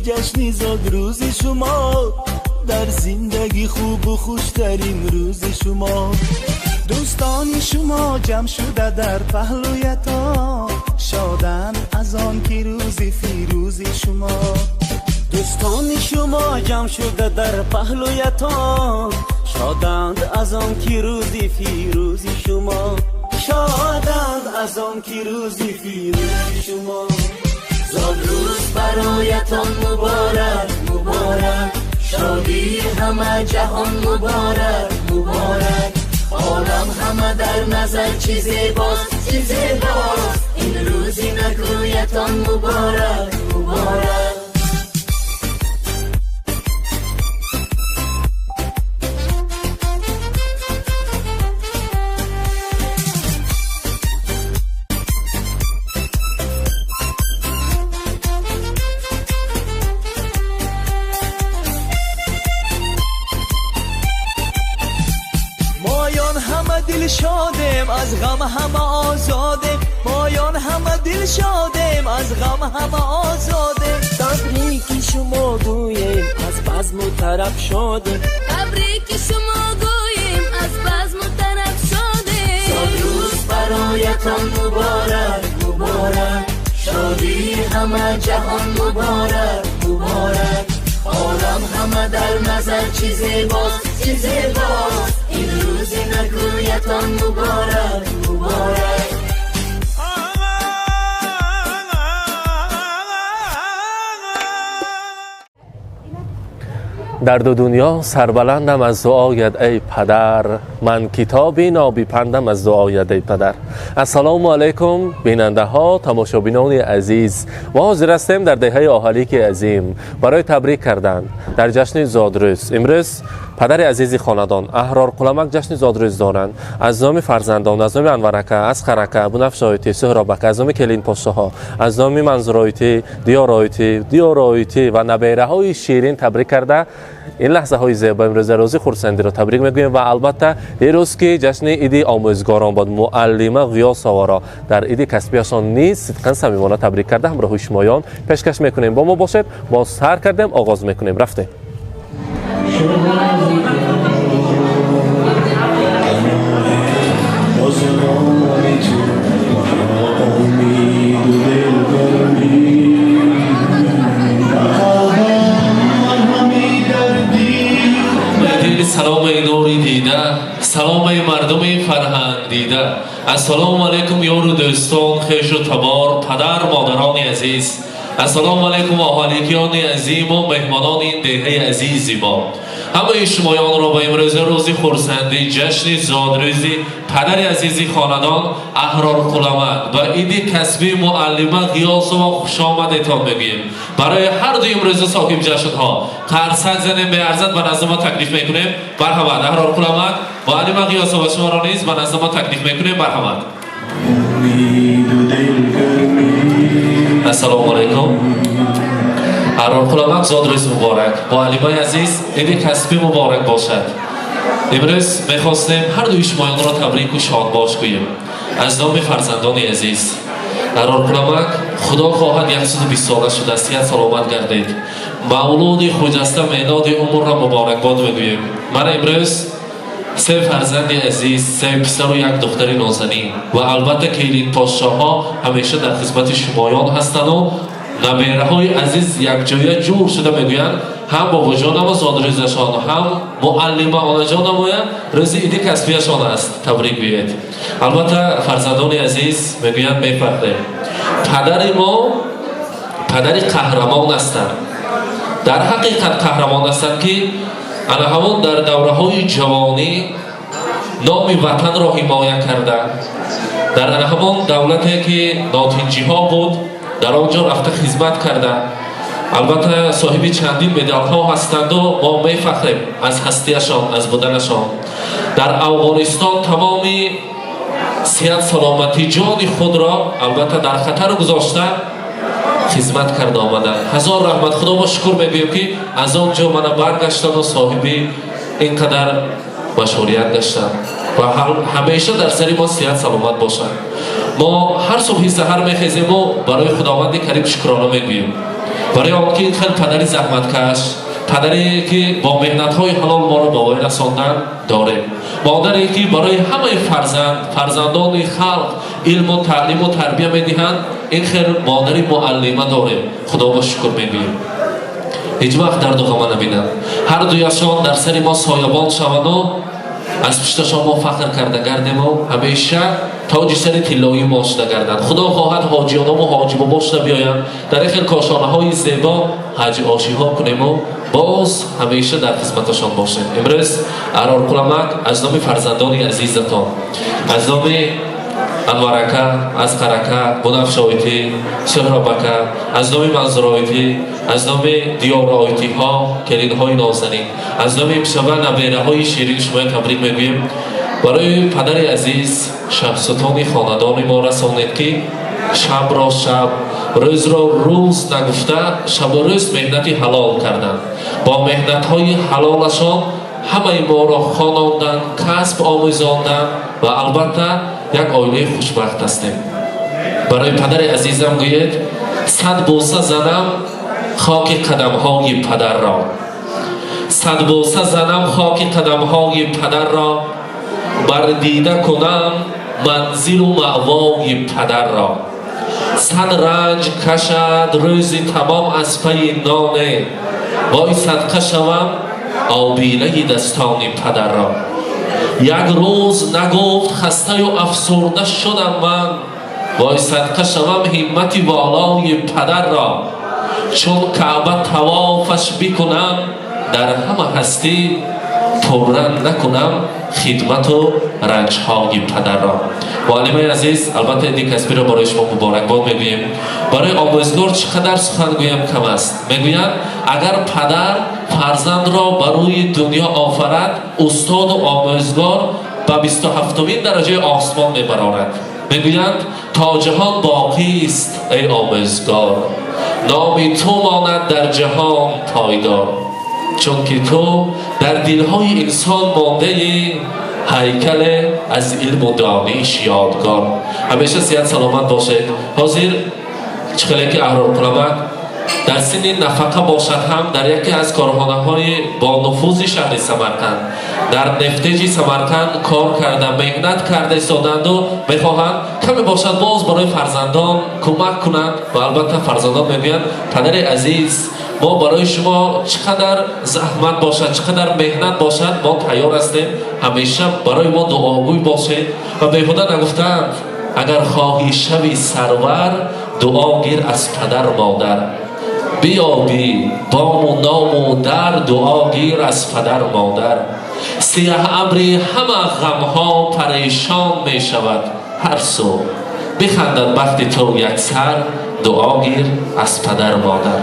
ҷашни зодрӯзи шумо, дар зиндагӣ хубу хуштарин рӯзи шумо. Дӯстони шумо ҷамъ шуда дар паҳлӯятон, шоданд аз он ки рӯзи фирӯзи шумо. Дӯстони шумо ҷамъ шуда дар паҳлӯятон, шоданд аз он ки рӯзи фирӯзи шумо. Шоданд аз он ки рӯзи фирӯзи шумо. Зодрӯз бароятон муборак, муборак, шодии ҳама ҷаҳон муборак, муборак. Олам ҳама дар назар чӣ зебост, чӣ зебост. Ин рӯзи накӯятон муборак, муборак. Дилшодем, аз ғам ҳама озодем, моён ҳама дилшодем, аз ғам ҳама озодем. Табрики шумо гӯем, аз базму тараб шодем. Табрики шумо гӯем, аз базму тараб шодем. Зодрӯз бароятон муборак, муборак, шодии ҳама ҷаҳон муборак, муборак. Олам ҳама дар назар чӣ зебост, чӣ зебост. Ин рӯзи накӯятон муборак, муборак. Дар ду дунё сарбаландам аз дуоят эй падар, ман китоби нобипандам аз дуоят эй падар. Ассалому алайкум бинандаҳо, тамошобинони азиз. Мо ҳозир ҳастем дар деҳаи Оҳалики азим барои табрик кардан дар ҷашни зодрӯз. Имрӯз падари азизи хонадон Аҳрор Қуламак ҷашни зодрӯз доранд. Аз номи фарзандон, аз номи Анварака, Асқарака, Бунафшоити, Суҳробака, аз номи келинпошоҳо, аз номи Манзуроити, Диёроити, Диёроити ва набераҳои ширин табрик карда ин лаҳзаҳои зебо имрӯза рӯзи хурсандиро табрик мегӯем. Ва албатта дирӯз ки ҷашни иди омӯзгорон буд, муаллима Ғиёсоваро дар иди касбияшон низ сидқан самимона табрик карда ҳамроҳи шумоён пешкаш мекунем. Бо мо бошед, мо сар кардем, оғоз мекунем. Рафтем. Салом нури дида, салом мардуми фарҳанг дида. Ассалому алайкум ёру дӯстон, хешу табор, падар модарони азиз. Ассалому алайкум оҳаликиёни азиму меҳмонони ин деҳаи азизи мо. Ҳамаи шумоёнро ба имрӯза рӯзи хурсандӣ, ҷашни зодрӯзи падари азизи хонадон Аҳрор Қуламак ва иди касбии муаллима Ғиёсова хушомадетон мегӯем. Барои ҳар ду имрӯза соҳиб ҷашнҳо қарсак занем, беарзад ба назди мо таклиф мекунем. Марҳамат, Аҳрор Қуламак, муаллима Ғиёсова, шуморо низ ба назди мо таклиф мекунем. Марҳамат. Ассалому алайкум. Аҳрор Қуламак, зодрӯз муборак. Муаллимаи азиз, иди касбӣ муборак бошад. Имрӯз мехостем ҳар дуи шумоёнро табрику шодбош гӯем аз номи фарзандони азиз. Аҳрор Қуламак, худо хоҳад 120 сола шуда, сиҳат саломат гардед. Мавлуди хуҷаста мелоди умрро муборакбод мегӯем. Мана имрӯз се фарзанди азиз, се писару як духтари нозанин ва албатта келинпошшоҳо ҳамеша дар хизмати шумоён ҳастанду набераҳои азиз якҷоя ҷур шуда мегӯянд ҳам бобоҷонамо зодрӯзашон, ҳам муаллима онаҷонамоя рӯзи иди касбияшон аст. Табрик гӯед. Албатта фарзандони азиз мегӯянд мефахрем. Падари мо падари қаҳрамон ҳастанд. Дар ҳақиқат қаҳрамон ҳастанд, ки ана ҳамон дар давраҳои ҷавонӣ номи ватанро ҳимоя карда, дар ана ҳамон давлате ки нотинҷиҳо буд, дар он ҷо рафта хизмат карда. Албатта соҳиби чандин медалҳо ҳастанду мо мефахрем аз ҳастиашон, аз буданашон. Дар Афғонистон тамоми сиҳат саломатӣ ҷони худро албатта дар хатар гузошта хизмат карда омаданд. Ҳазор раҳмат, худо мо шукр мегӯем, ки аз он ҷо мана баргаштану соҳиби ин қадар машҳурият гаштанд ва ҳамеша дар сари мо сиҳат саломат бошанд. Мо ҳар субҳи саҳар мехезему барои Худованди Карим шукрона мегӯем. Барои он ки хеле падари заҳматкаш, падаре ки бо меҳнатҳои ҳалол моро ба воя расондан дорем, модаре ки барои ҳамаи фарзандони халқ илму таълиму тарбия медиҳанд, ин хел модари муаллима дорем. Худо ба шукр мегӯем, ҳеҷ вақт дарду ғама набинанд. Ҳар дуяшон дар сари мо соябон шаванду аз пушташон мо фахр карда гардему ҳамеша тоҷи сари тиллоӣ мо шуда гарданд. Худо хоҳад ҳоҷиёному ҳоҷибобо шуда биёянд, дар ин хел кошонаҳои зебо ҳаҷи ошиҳо кунему боз ҳамеша дар хизматашон бошем. Имрӯз Аҳрорқуламак аз номи фарзандони азизатон, аз номи Анварака, Асқарака, Бунафшоитӣ, Суҳробака, аз номи Манзуроитӣ, аз номи диёроитиҳо, келинҳои нозанин, аз номи писава набераҳои ширин шумоя табрик мегӯем. Барои падари азиз, шаҳсутони хонадони мо расонед, ки шабро шаб, рӯзро рӯз нагуфта, шабу рӯз меҳнати ҳалол карданд. Бо меҳнатҳои ҳалолашон ҳамаи моро хононданд, касб омӯзонданд ва албатта як оилаи хушбахт ҳастем. Барои падари азизам гӯед: сад бӯса занам хоки қадамҳои падарро, сад бӯса занам хоки қадамҳои падарро, бар дида кунам манзилу маъвои падарро. Сад ранҷ кашад рӯзи тамом аз пайи ноне, вой садқа шавам обилаи дастони падарро. Як рӯз нагуфт хастаю афсурда шудам ман, вой садқа шавам ҳиммати волои падарро. Чун Каъба тавофаш бикунам, дар ҳама ҳастӣ пурра накунам хидмату ранҷҳои падарро. Муаллимаи азиз, албатта иди касбиро барои шумо муборакбод мегӯем. Барои омӯзгор чӣ қадар сухан гӯям кам аст. Мегӯянд, агар падар фарзандро ба рӯи дунё офарад, устоду омӯзгор ба 27-умин дараҷаи осмон мебарорад. Мегӯянд, то ҷаҳон боқист, эй омӯзгор, номи ту монад дар ҷаҳон пойдор, чунки ту дар дилҳои инсон мондаи ҳайкале аз илму дониш ёдгор. Ҳамеша сиҳат саломат бошед. Ҳозир чӣ хеле ки Аҳрорқуламак дар синни нафақа бошад ҳам, дар яке аз корхонаҳои бонуфузи шаҳри Самарқанд, дар нефтеҷи Самарқанд кор карда, меҳнат карда истоданду мехоҳанд каме бошад боз барои фарзандон кӯмак кунанд. Ва албатта фарзандон мегӯянд: падари азиз, мо барои шумо чӣ қадар заҳмат бошад, чӣ қадар меҳнат бошад, мо тайёр ҳастем, ҳамеша барои мо дуогӯй бошед. Ва беҳуда нагуфтаанд: агар хоҳӣ шави сарвар, дуо гир аз падар модар, биёбӣ бому ному дар, дуо гир аз падар модар. Сиёҳ абри ҳама ғамҳо парешон мешавад ҳар сӯ, бихандад бахти ту яксар, дуо гир аз падар модар.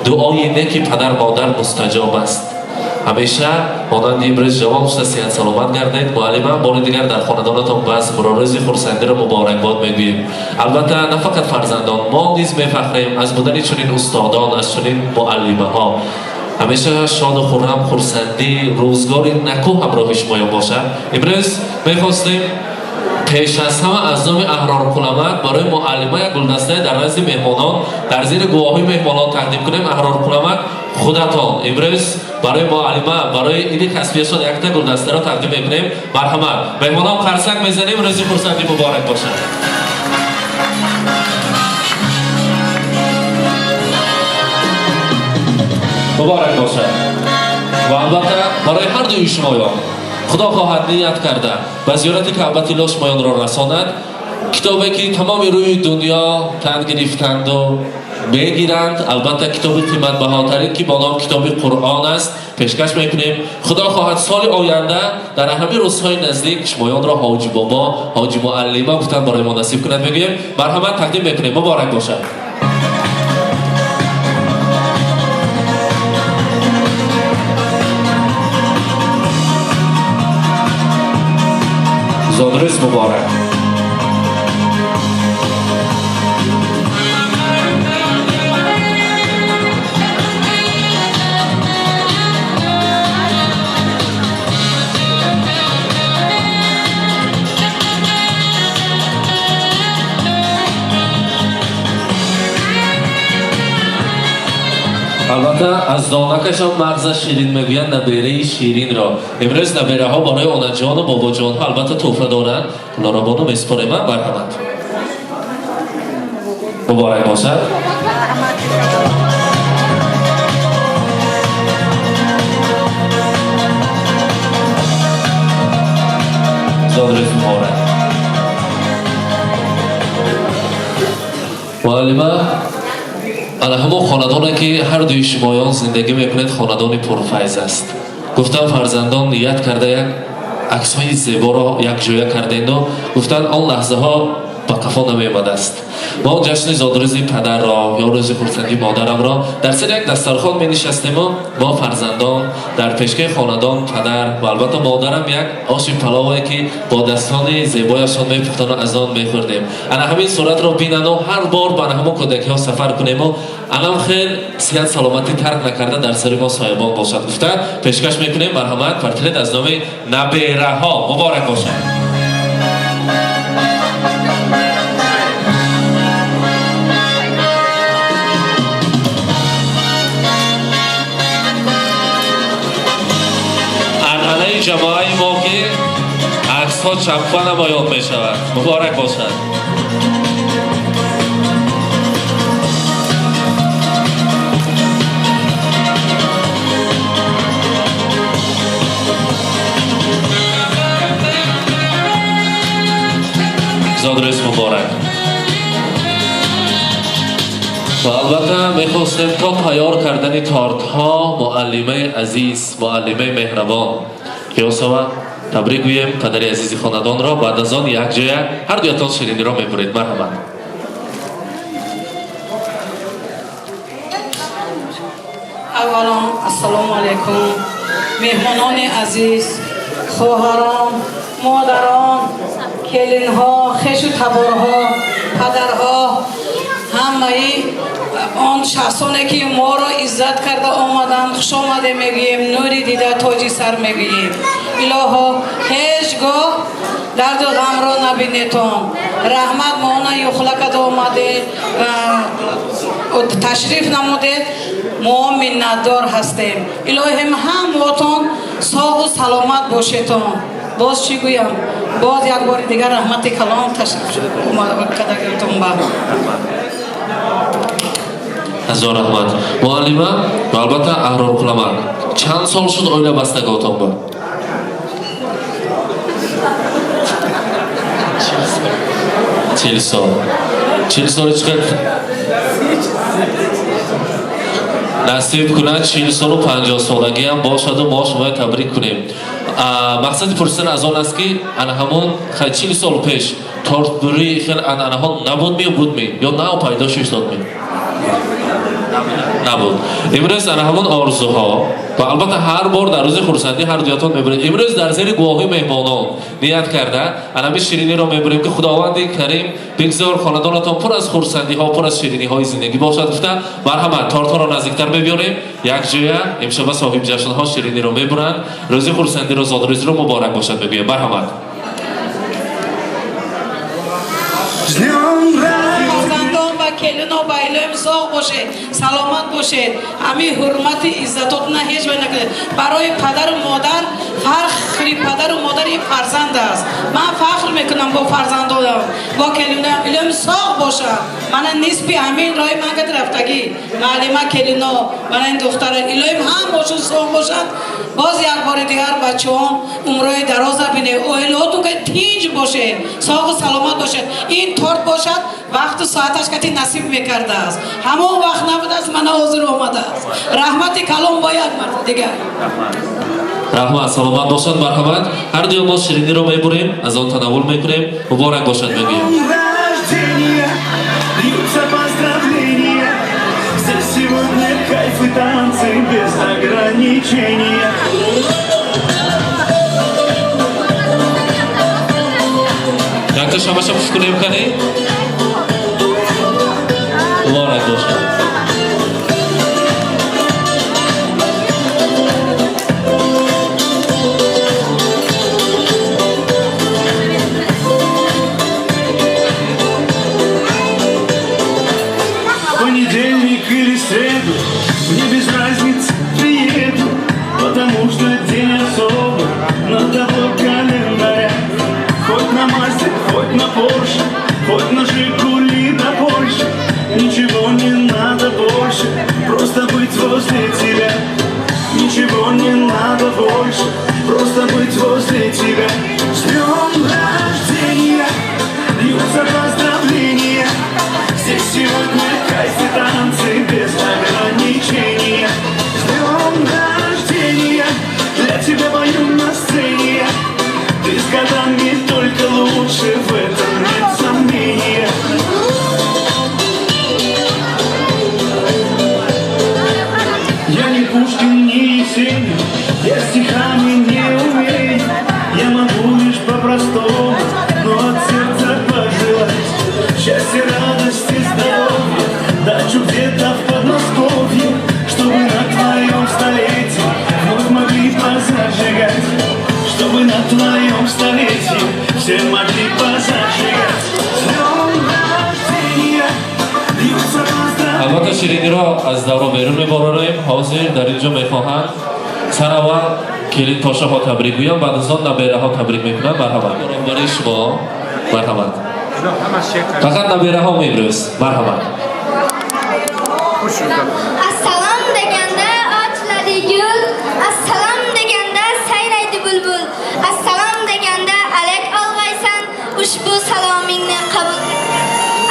Дуои неки падар модар мустаҷоб аст. Ҳамеша монанди имрӯз ҷавон шуда сиҳат саломат гардед. Муаллима, бори дигар дар хонадонатон базм рӯзи хурсандиро муборакбод мегӯем. Албатта на фақат фарзандон, мо низ мефахрем аз будани чунин устодон, аз чунин муаллимаҳо. Ҳамеша шоду хуррам, хурсандӣ, рӯзгори накӯ ҳамроҳи шумоён бошад. Имрӯз мехостем пеш аз ҳама аз номи Аҳрорқуламак барои муаллима як гулдастае дар назди меҳмонон, дар зери гувоҳии меҳмонон тақдим кунем. Аҳрорқуламак, худатон имрӯз барои муаллима, барои иди касбияшон якта гулдастаро тақдим мекунем. Марҳамат, меҳмонон, қарсак мезанем. Рӯзи хурсандӣ муборак бошад. Муборак бошад. Ва албатта барои ҳар дуи шумоён худо хоҳад ният карда ба зиёрати Каъбатилло шумоёнро расонад. Китобе ки тамоми рӯи дунё тан гирифтанду мегиранд, албатта китоби қиматбаҳотарин, ки бо ном китоби Қуръон аст, пешкаш мекунем. Худо хоҳад соли оянда дар ҳамин рӯзҳои наздик шумоёнро ҳоҷи бобо, ҳоҷи муаллима гуфтан барои мо насиб кунад мегӯем. Марҳамат, тақдим мекунем. Муборак бошад. Зодрӯз муборак. Албатта аз донакашон мағза ширин мегӯянд, набераи ширинро. Имрӯз набераҳо барои онаҷону бобоҷонҳо албатта тӯҳфа доранд. Лорабону месупорем, марҳамат. Муборак бошад. Зодрӯз муборак. Муаллима, ана ҳамон хонадоне ки ҳар дуи шумоён зиндагӣ мекунед, хонадони пурфайз аст. Гуфтам фарзандон ният карда як аксҳои зеборо якҷоя карденду гуфтанд он лаҳзаҳо ба қафо намеомадааст. Мо ҷашни зодрӯзи падарро ё рӯзи хурсандии модарамро дар сари як дастархон менишастему мо фарзандон дар пешкаи хонадон падар ва албатта модарам як оши палове ки бо дастони зебояшон мепухтану аз он мехӯрдем. Ана ҳамин суратро бинанду ҳар бор ба ана ҳамон кӯдакиҳо сафар кунему анам хел сиҳат саломатӣ тарк накарда дар сари мо соҳибон бошад гуфта пешкаш мекунем. Марҳамат, портрет аз номи набераҳо. Муборак бошад. Анъанаи ҷамоаи мо ки аксҳо чаппа намоён мешавад. Муборак бошад. Зодрӯз муборак. Ва албатта мехостем то тайёр кардани тортҳо муаллимаи азиз, муаллимаи меҳрабон Қиёсова табрик гӯем падари азизи хонадонро. Баъд аз он якҷоя ҳар дуятон шириниро мебуред. Марҳамат. Аввалон ассалому алайкум, меҳмонони азиз, хоҳарон, модарон, келинҳо, хешу таборҳо, падарҳо, ҳамаи он шахсоне ки моро иззат карда омаданд, хуш омаде мегӯем, нури дида тоҷи сар мегӯем. Илоҳо, ҳеҷ гоҳ дарду ғамро набинетон. Раҳмат, моона юхла карда омадед, ташриф намудед, мо миннатдор ҳастем. Илоҳим ҳамаотон соғу саломат бошетон. Боз чӣ гӯям? Боз як бори дигар раҳмати калон ташриф кардагитон ба. Ҳазор раҳмат. Муаллима ва албатта Аҳрор Қуламак, чанд сол шуд оила бастаготон ба? 40 сол. 40 соли чӣ қадр насиб кунад, 40 солу 50 солагиам бошаду мо шумоя табрик кунем. Мақсади пурсидан аз он аст ки ана ҳамон 40 сол пеш тортбурӣ хел анъанаҳо набудми ё будми ё нав пайдо шудодми? Набуд. Имрӯз ана ҳамон орзуҳо ва албатта ҳар бор дар рӯзи хурсандӣ ҳар дуятон мебуред. Имрӯз дар зери гувоҳи меҳмонон ният карда ана ҳамин шириниро мебурем ки Худованди Карим бигзор хонадонатон пур аз хурсандиҳо, пур аз шириниҳои зиндагӣ бошад гуфта. Марҳамат, тортҳоро наздиктар мебиёрем. Якҷоя имшаба соҳибҷашнҳо шириниро мебуранд. Рӯзи хурсандиро, зодрӯзиро муборак бошад мегӯем. Марҳамат. Фарзандон ва келино ба илоҳим соғ бошед, саломат бошед. Ҳамин ҳурмати иззатотона ҳеҷ вай накунед. Барои падару модар фахри падару модар ин фарзанд аст. Ман фахр мекунам бо фарзандонам, бо келиноям. Илоҳим соғ бошад. Мана нисби ҳамин роҳи ман кад рафтагӣ. Муаллима, келино, мана ин духтара, илоҳим ҳамашон соғ бошад. Боз як бори дигар бачаҳом умрҳои дароза бинед, оилаҳотон ки тинҷ бошед, соғу саломат бошед. Ин торт бошад вақту соаташ кати насиб мекардааст. Ҳамон вақт набудааст, мана ҳозир омадааст. Раҳмати калом бо як марта дигар. Раҳмат, саломат бошад. Марҳамат, ҳар дуи мо шириниро мебурем, аз он танаввул мекунем. Муборак бошад мегӯем. Сегодня кайф и танцы без ограничения. Якта шамаша пуш кунем кани? Муборак бошад. Понедельник или среду, мне без надо больше, просто быть возле тебя. С днем рождения, льются поздравления. Здесь сегодня кайф и танцы без ограничения. С днем рождения, для тебя пою на сцене. Ты с годами только лучше, в этом нет сомнения. Я не Пушкин, не Есенин, я стихами не умею. Я могу лишь по-простому, но от сердца пожелать счастья, радости, здоровья, дачу где-то в Подмосковье, чтобы на твоем столетии вновь могли позажигать, чтобы на твоем столетии все могли позажигать. С днем рождения, льются поздравления. Албатта, шириниро аз давра берун мебарорем. Ҳозир дар ин ҷо мехоҳанд сараввал келинпошаҳо табрик гӯям, баъд аз он набераҳо табрик мекунанд. Марҳамат, барои шумо, марҳамат. Фақат набераҳо имрӯз, марҳамат. Assalom deganda ochiladi gul, assalom deganda sayraydi bulbul, assalom deganda alak olg'aysan, ushbu salomingni qabul qil.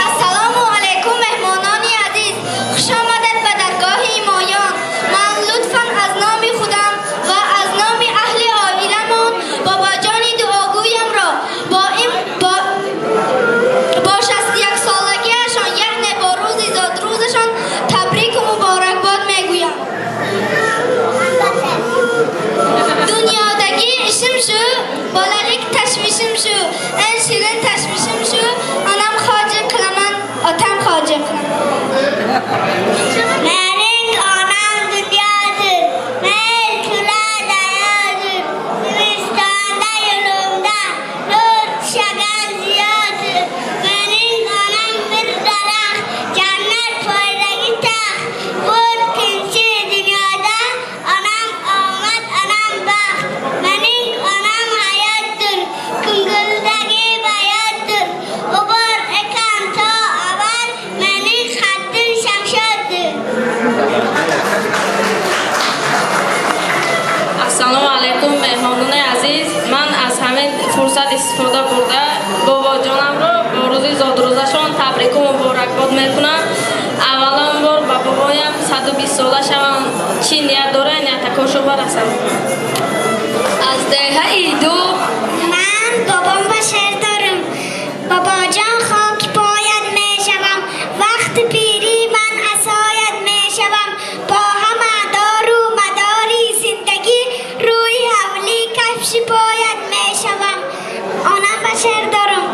Assalomu alaykum, mehmononi aziz, xush omadad ба даргоҳи моён. Ман лутфан аз номи худам ва аз номи аҳли оиламон бобоҷони дуогӯямро бо ин бо 61 солагиашон, яъне бо рӯзи зодрӯзашон табрику муборакбод мегӯям. Dunyodagi ishim shu, bolalik tashvishim shu, eng shirin tashvishim shu, onam hoji qilaman, otam hoji qilaman. Mening onam dunyodir, men to'la daryodir. Zimistonda yo'limda nur tushagan ziyodir. Mening onam bir daraxt, jannat poydagi taxt. Bu tinchi dunyoda onam omad, onam baxt. Mening onam hayotdir, ko'ngildagi bayotdir. U bor ekan to abad, mening qaddim shamshoddir. Ассалому алайкум, меҳмонони азиз. Ман аз ҳамин фурсат истифода бурда, бобоҷонамро бо рӯзи зодрӯзашон табрику муборакбод мекунам. Аввалан бор ба бобоям 120 сола шаванд, чӣ ният доранд, ниятакошо барасанд. Аз деҳаи ду Ман бобом ба шеър дорам. Бобоҷон, хоки поят мешавам, вақти пирӣ ман асоят мешавам. Бо ҳама дору мадори зиндагӣ рӯи ҳавлӣ кафши поят мешавам. Онам ба шеър дорам.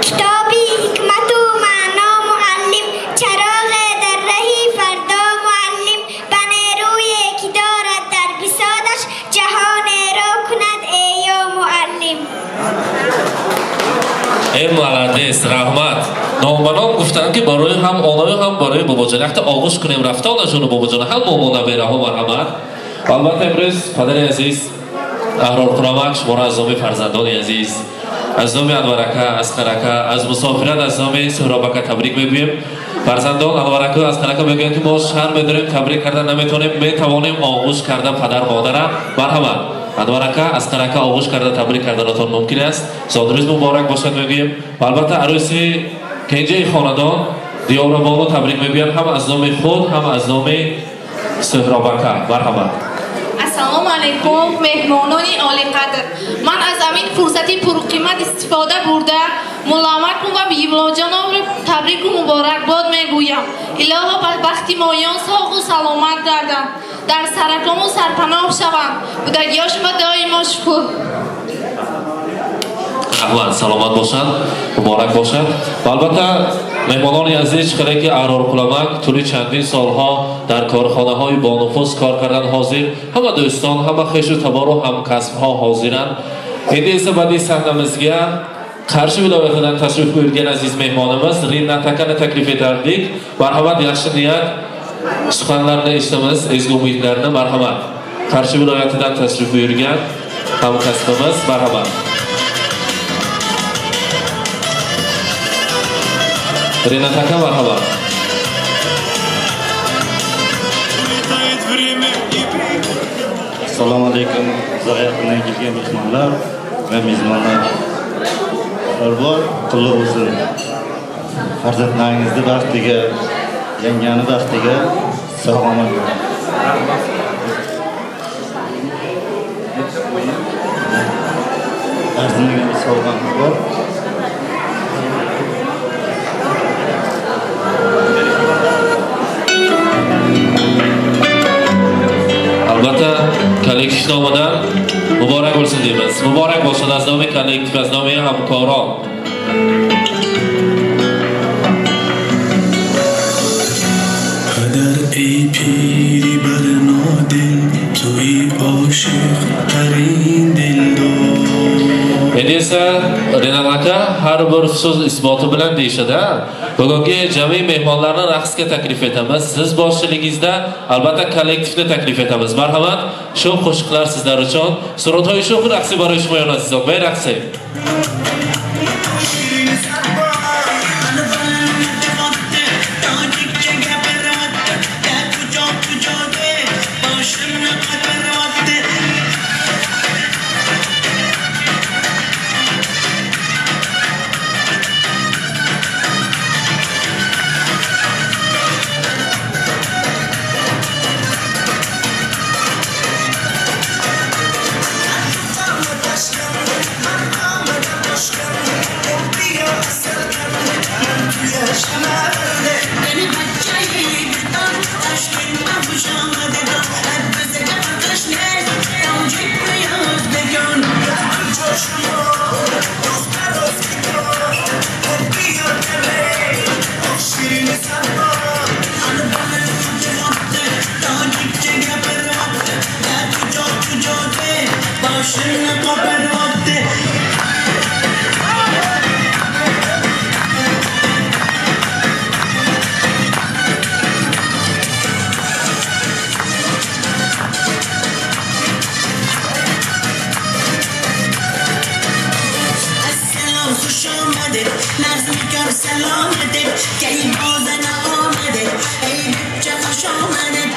Китоби ҳикмату маъно муаллим, чароғе дар раҳи фардо муаллим, ба нерӯе ки дорад дар бисодаш ҷаҳонеро кунад эё муаллим. Э, молодец, раҳмат. Номбаном гуфтанд, ки барои ҳам онаю, ҳам барои бобоҷон якта оғӯш кунем рафта онашону бобоҷон, ҳам момо, набераҳо, марҳамат. Ва албатта, имрӯз падари азиз Аҳрор Қурамак, шуморо аз номи фарзандони азиз, аз номи Анварака, Асқарака, аз мусофират, аз номи Суҳробака табрик мегӯем. Фарзандон Анвараку, Асқарака мегӯянд, ки мо шарм медорем, табрик карда наметавонем. Метавонем оғӯш карда падар модара. Марҳамат, Анварака, Асқарака, оғӯш карда табрик карданатон мумкин аст. Зодрӯз муборак бошад мегӯем. Ва албатта, арӯси кенҷаи хонадон Диёрабону табрик мегӯянд ҳам аз номи худ, ҳам аз номи Суҳробака. Марҳамат. Ассалому алайкум, меҳмонони олиқадр. Ман аз ҳамин фурсати пурқимат истифода бурда, Муллоамаркум ва Бибилоҷоновро табрику муборакбод мегӯям. Илоҳо, ба бахти моён соғу саломат гарданд, дар саракому сарпаноҳ шаванд, будагиҳошма доимо шукур. Раҳмат, саломат бошанд, муборак бошад. Ва албатта, меҳмонони азиз, чӣ ки Аҳрор Қуламак тӯли чандин солҳо дар корхонаҳои бонуфуз кор карданд, ҳозир ҳама дӯстон, ҳама хешу табору ҳамкасбҳо ҳозиранд. Endi esa badiiy sahnamizga Qarshi viloyatidan tashrif buyurgan aziz mehmonimiz Rinat akani taklif etardik. Marhamat, yaxshi niyat suxanlarni eshitamiz, ezgu umidlarni. Marhamat. Qarshi viloyatidan tashrif buyurgan hamkasbimiz, marhamat. Rinat aka, marhamat. Летает время и Assalomu alaykum, uzoq yaqindan kelgan mehmonlar va mezbonlar. Bor, qulluq bo'lsin. Farzandlaringizni baxtiga, yangani baxtiga sog' omon bo'ling. Arzimga bir sovg'amiz bor. Albatta, kollektiv nomidan muborak bo'lsin deymiz. Muborak bo'lsin az nomi kollektiv, az nomi hamkoron. Падар эй пири барнодил, туи ошиқтарин дилдор. Endi esa Renal aka har bir so'z isboti bilan deyishadi. Bugungi jami mehmonlarni raqsga taklif etamiz. Siz boshchiligingizda albatta kollektivni taklif etamiz. Marhamat, shu qo'shiqlar sizlar uchun. Surudhoy shu raqsi baroi shumuyon azizon, bay raqsi. سلامتت کی بازن آمده ای بچه خوش آمده.